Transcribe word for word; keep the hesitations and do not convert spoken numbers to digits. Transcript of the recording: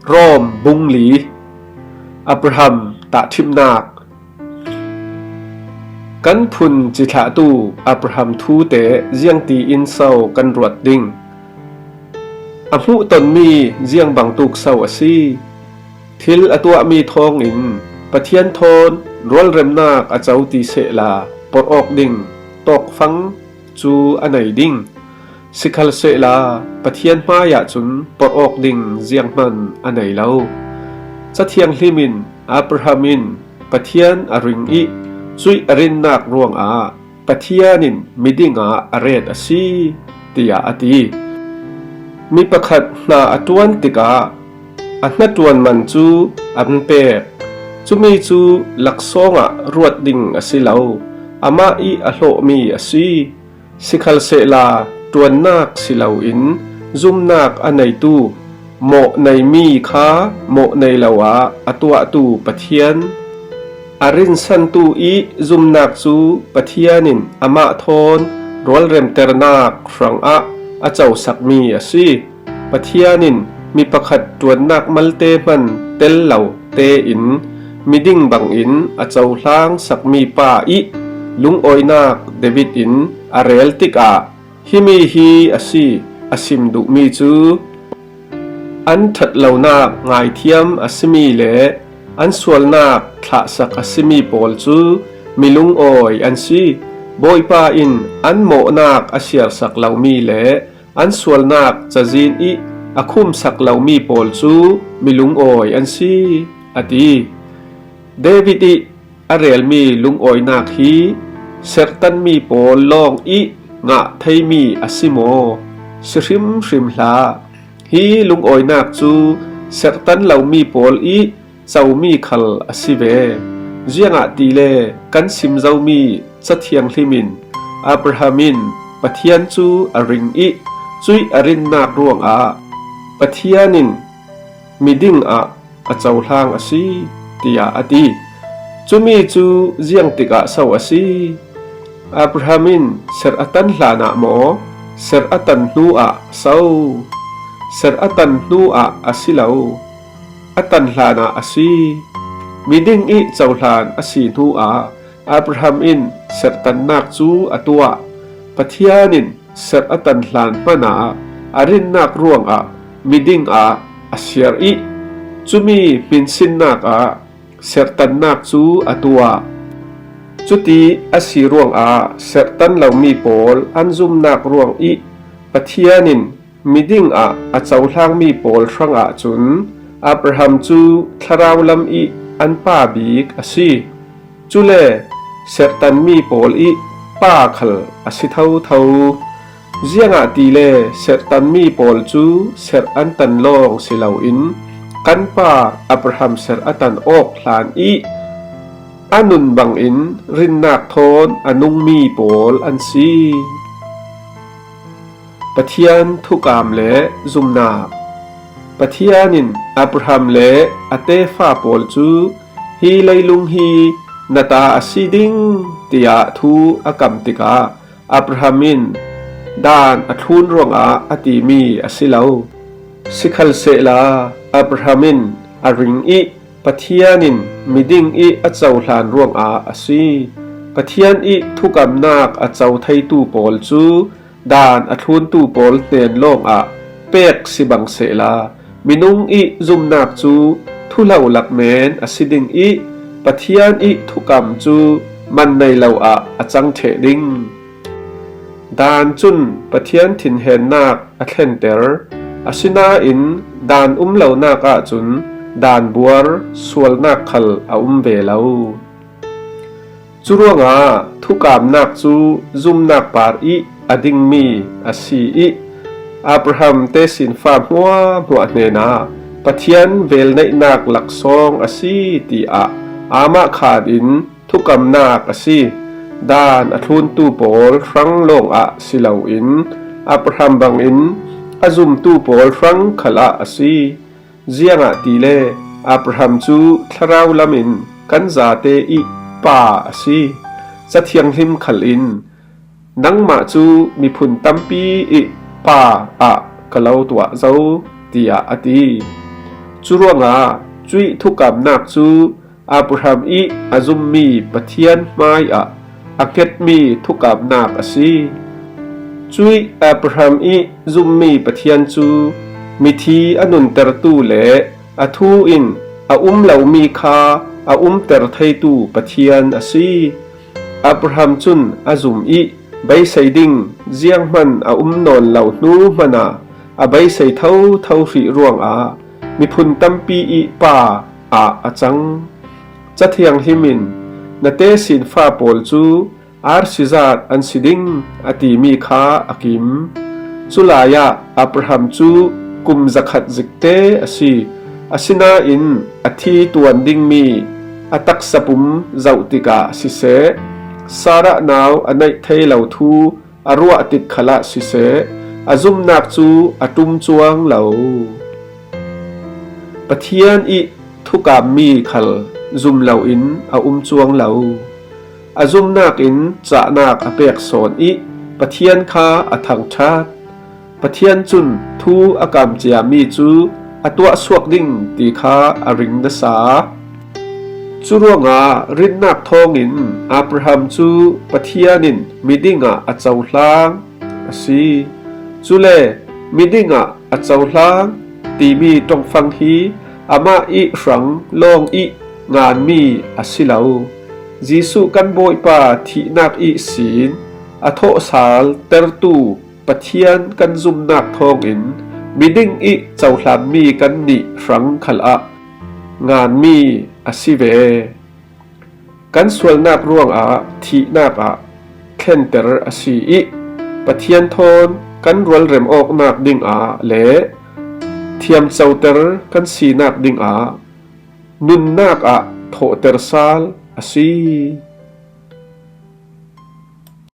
Rom bung li. Abraham tahṭhimnak. Kan phun cithlahtu Abraham thute ziangtiin so kan ruat ding? A hmuhtonmi ziang bangtuk so a si? Thil a tuahmi thawngin Pathian thawn rualremnak a co ti sehla porh awk ding tawkfang cu a nei ding. Sikhalsehla Pathian hmaiah cun porh awk ding zianghman a nei lo. Ca Thianghlim in Abraham in Pathian a ring ih cuih a rinnak ruangah Pathian in miding ah a ret a si, tiah a ti. Mi pakhat hna a ṭuan tikah a hnaṭuan man cu an pek. Cumi cu laksawng ah ruat ding a si lo, amah ih a hlawhmi a si. Sikhalsehla ṭuannak si loin zumnak a neitu, mawh neimi kha mawh nei lo ah a tuahtu Pathian, a rinsantu ih zumnak cu Pathian in amah thawn rualremternak hrangah a cosakmi a si. Pathian in mi pakhat ṭuannak malte hman tel lo tein miding bangin a cohlangsakmi pa ih lungawinak David in a rel tikah, himi hi a si, a sim duhmi cu, an ṭhat lonak ngaithiam a simi le an sualnak thlahsak a simi pawl cu mi lungawi an si. Bawipa in an mawhnak a siarsak lomi le an sualnak cazin ih a khumsak lomi pawl cu mi lungawi an si, a ti. David ih a relmi lungawinak hi serhtanmi pawl lawng ih ngah theimi a si maw? Si hrimhrim hlah. Hi lungawinak cu serhtan lomi pawl ih comi khal a si ve. Ziangahtile kan sim zomi Ca Thianghlim in Abraham in Pathian cu a ring ih cuih a rinnak ruangah Pathian in miding ah a cohlang a si, tiah a ti. Cumi cu ziang tikah so a si? Abraham in serh a tan hlanah maw, serh a tan hnu ah so? Serh a tan hnu ah a si lo, a tan hlanah a si. Miding ih cohlan a si hnu ah Abraham in serhtannak cu a tuah. Pathian in serh a tan hlan hmanah a rinnak ruangah miding ah a siar ih cumi hminsinnak ah serhtannak cu a tuah. Cuti a si ruangah serhtan lomi pawl an zumnak ruang ih Pathian in miding ah a cohlangmi pawl hrangah cun Abraham cu thlarau lam ih an pa bik a si. Cule serhtanmi pawl ih pa khal a si thotho. Ziangahtile serhtanmi pawl cu serh an tan lawng si loin kan pa Abraham serh a tan awk hlan ih a nun bangin rinnak thawn a nungmi pawl an si. Pathian thukam le zumnak. Pathian in Abraham le a tefa pawl cu, "Hi leilung hi na ta a si ding," tiah thu a kam tikah Abraham in, "Dan a thlun ruangah," a timi a si lo. Sikhalsehla Abraham in a ring ih Pathian in miding ih a cohlan ruangah a si. Pathian ih thukamnak a co theitu pawl cu dan a thluntu pawl hnen lawngah pek si bang sehla, minung ih zumnak cu thuhlo lak men a si ding ih Pathian ih thukam cu man nei lo ah a cang ṭheh ding. Dan cun Pathian thinhennak a thlenter, asinain dan um lonak ahcun dan buar sualnak khal a um ve lo. Curuangah thukamnak cu zumnak par ih a dingmi a si ih Abraham tesinfa hmuahhmuah hnenah Pathian velneihnak laksawng a si tiah amah khan in thukamnak a si. Dan a thluntu pawl hrang lawngah si loin Abraham bangin a zumtu pawl hrang khalah a si. Ziangahtile Abraham cu thlarau lamin kan zate ih pa a si. Ca Thianghlim khal in, "Nangmah cu miphun tampi ih pa ah ka lo tuah zo," tiah a ti. Curuangah cuih thukamnak cu Abraham ih a zummi Pathian hmaiah a hngetmi thukamnak a si. Cuih Abraham ih zummi Pathian cu mithi a nuntertu le a thu in a um lomi kha a umter theitu Pathian a si. Abraham cun a zum ih beisei ding zianghman a um nawn lo hnu hmana a beisei thotho hrih ruangah miphun tampi ih pa ah a cang. Cathiang him in, "Na tesinfa pawl cu arsi zat an si ding," a timi kha a kim. Culai ah Abraham cu kum zakhat zikte a si. Asinain a thi tuan dingmi a taksa pum zoh tikah siseh, Sarah nau a neih thei lo thu a ruah tik khalah siseh, a zumnak cu a ṭum cuang lo. Pathian ih thukammi khal zum loin a um cuang lo. A zumnak in cahnak a pek sawn ih Pathian kha a thangṭhat. Pathian cun thu a kam ciami cu a tuahsuak ding ti kha a ring nasa. Curuangah rinnak thawngin Abraham cu Pathian in miding ah a cohlang a si. Cule miding ah a cohlang timi ṭongfang hi amah ih hrang lawng ih nganmi a si lo. Jesuh kan Bawipa thihnak ihsin a thawhsaltertu Pathian kan zumnak thawngin miding ih cohlanmi kannih hrang khalah nganmi a si ve. Kan sualnak ruangah thihnak ah thlenter a si ih Pathian thawn kan rualrem awknak dingah le thiamcoter kan sinak dingah nunnak ah thawhter sal a si.